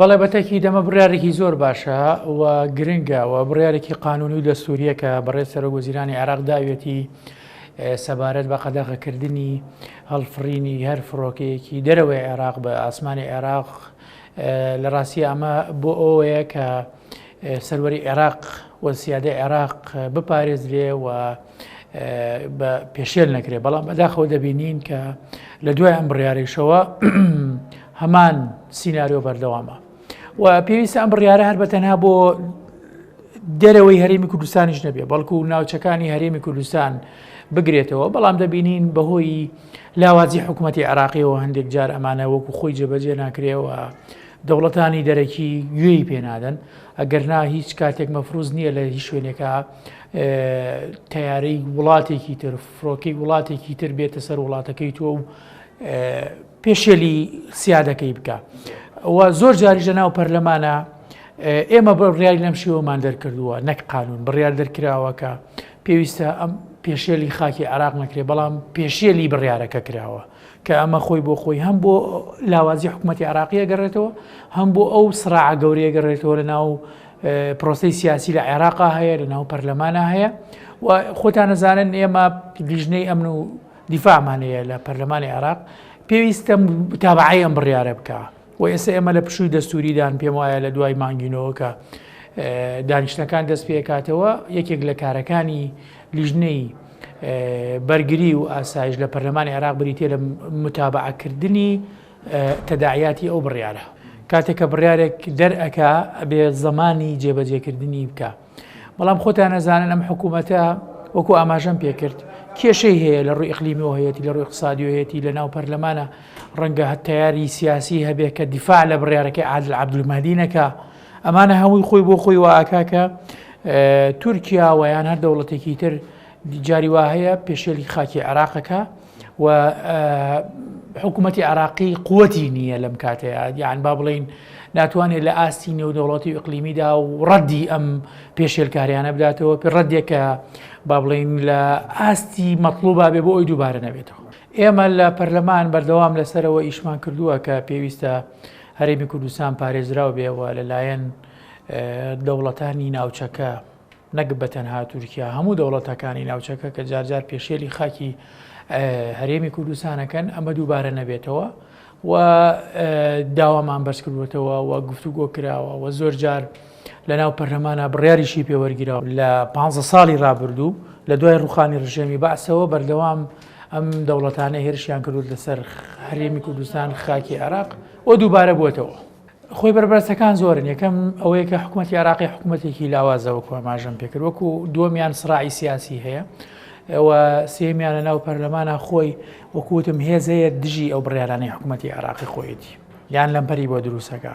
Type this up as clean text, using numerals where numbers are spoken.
بەڵێ بە تەکید ئەمە بڕیارێکی زۆر باشە و گرنگە و بڕیارێکی قانونی و دەستوریە کە بەڕێز سەرۆک وەزیرانی عێراق داویەتی سەبارەت بە قەدەغەکردنی هەڵفڕینی هەر فڕۆکەیەکی دەرەوەی عێراق بە ئاسمانی عێراق. لە ڕاستی ئەمە بۆ ئەوەیە کە سەروەری عێراق و سیادەی عێراق بپارێزرێ و بە پێشێل نەکرێ. بەڵام بەداخەوە دەبینین کە لە دوای ئەم بڕیارێکشەوە هەمان سیناریۆ بەردەوامە و پێویستە ئەم بڕیارە هەر بە تەنها بۆ دەرەوەی هەرێمی کوردستانیش نەبێ، بەڵکو ناوچەکانی هەرێمی کوردستان بگرێتەوە. بەڵام دەبینین بەهۆی لاوازی حکوومەتتی عراقیەوە هەندێک جار ئەمانە وەکو خۆی جێبەجێ ناکرێەوە، دەوڵەتانی دەرەکی گوێی پێنادەن. ئەگەر نا هیچ کاتێک مەفروز نییە لە هیچ شوێنێکە تەیارەی وڵاتێکی تر، فڕۆکەی وڵاتێکی تر بێتە سەر وڵاتەکەی تۆ و پێشێلی سیادەکەی بکە. و زۆر جاریش لە ناو پەرلەمانە ئێمە بڕیاری لەم شێوەمان دەرکردووە، نەک قانون بڕیار دەرکراوە کە پێویستە ئەم پێشێلی خاکی عراق نەکرێ، بەڵام پێشێلی بڕیارەکە کراوە، کە ئەمە خۆی بۆ خۆی هەم بۆ لاوازی حکوومەتتی عراقیە گەڕێتەوە، هەم بۆ ئەو سراعە گەورەیە گەڕێتەوە لە ناو پرۆسەی سیاسی لە عێراقا هەیە، لە ناو پەرلەمانە هەیە. و خۆتان نەزانن ئێمە لیژنەی ئەمن و دیفاعمان هەیە لە پەرلەمانی عێراق، پێویستە متابعەی ئەم بڕیارە بکە. و ئێستا ئێمە لە پشووی دەستوریدان، پێم وایە لە دوای مانگینەوە کە دانیشتنەکان دەست پێکاتەوە، یەکێک لە کارەکانی لیژنەی بەرگری و ئاسایش لە پەرلەمانی عێراق بریتە لە متابعەکردنی تەداعیاتی ئەو بڕیارە. کاتێک کە بڕیارێک دەرئەکا ئەبێ زەمانی جێبەجێکردنی بکە. بەڵام خۆتان ئەزانن ئەم حکوومەتە وەکو ئاماژەم پێکرد کێشەی هەیە، لە ڕووی ئیقلیمیەوە هەیەتی، لە ڕووی اقتصادیەوە هەیەتی، لە ناو پەرلەمانە ڕەنگە تەیاری سیاسی هەبێ کە دیفاع لە بڕیارەکەی عادل عەبدولمەهدی نەکا. ئەمانە هەمووی خۆی بۆ خۆی وا ئەکا کە تورکیا و یان هەر دەوڵەتێکی تر جاری وا هەیە پێشێلی خاکی عێراقەکە و حکوومەتی عراقی قوتی نییە لەم کاتەیە، یان با بڵین ناتوانێت لە ئاستی نێودەوڵەتی و ئیقلیمیدا و ڕەدی ئەم پێشێلکاریانە بداتەوە، پێ ڕەدێکە با بڵین لە ئاستی مەطلوبا بێ بۆ ئەوی دووبارە نەبێتەوە. ئێمە لە پەرلەمان بەردەوام لەسەرەوە ئیشمان کردووە کە پێویستە هەرێمی کوردستان پارێزراو بێ و لەلایەن دەوڵەتانی ناوچەکە، نەک بە تەنها تورکیا، هەموو دەوڵەتەکانی ناوچەکە کە جارجار پێشێلی خاکی هەرێمی کوردستانەکەن، ئەمە دووبارە نەبێتەوە. و داوامان بەرزکردوێتەوە و گفتوگۆ کراوە و زۆر جار لە ناو پەرلەمانە بڕیاریشی پێوەرگیراوە. لە 15 ساڵی رابردوو لە دوای ڕوخانی ڕژێمی بەعسەوە بەردەوام ئەم دەوڵەتانە هێرشیان کردوت لەسەر هەرێمی کوردستان، خاکی عێراق و دووبارە بووەتەوە. خۆی بەربەستەکان زۆرن. یەکەم ئەوەیە کە حکوومەتی عێراقی حکوومەتێکی لاوازە وەکو ئاماژەم پێکرد، وەکو دووەمیان سراعی سیاسی هەیە و سێمیان لە ناو پەرلەمانە خۆی وەکوتم هێز هەیە دژی ئەو بڕیارانەی حکوومەتی عێراقی خۆیەتی یان لەمپەری بۆ دروستەکە.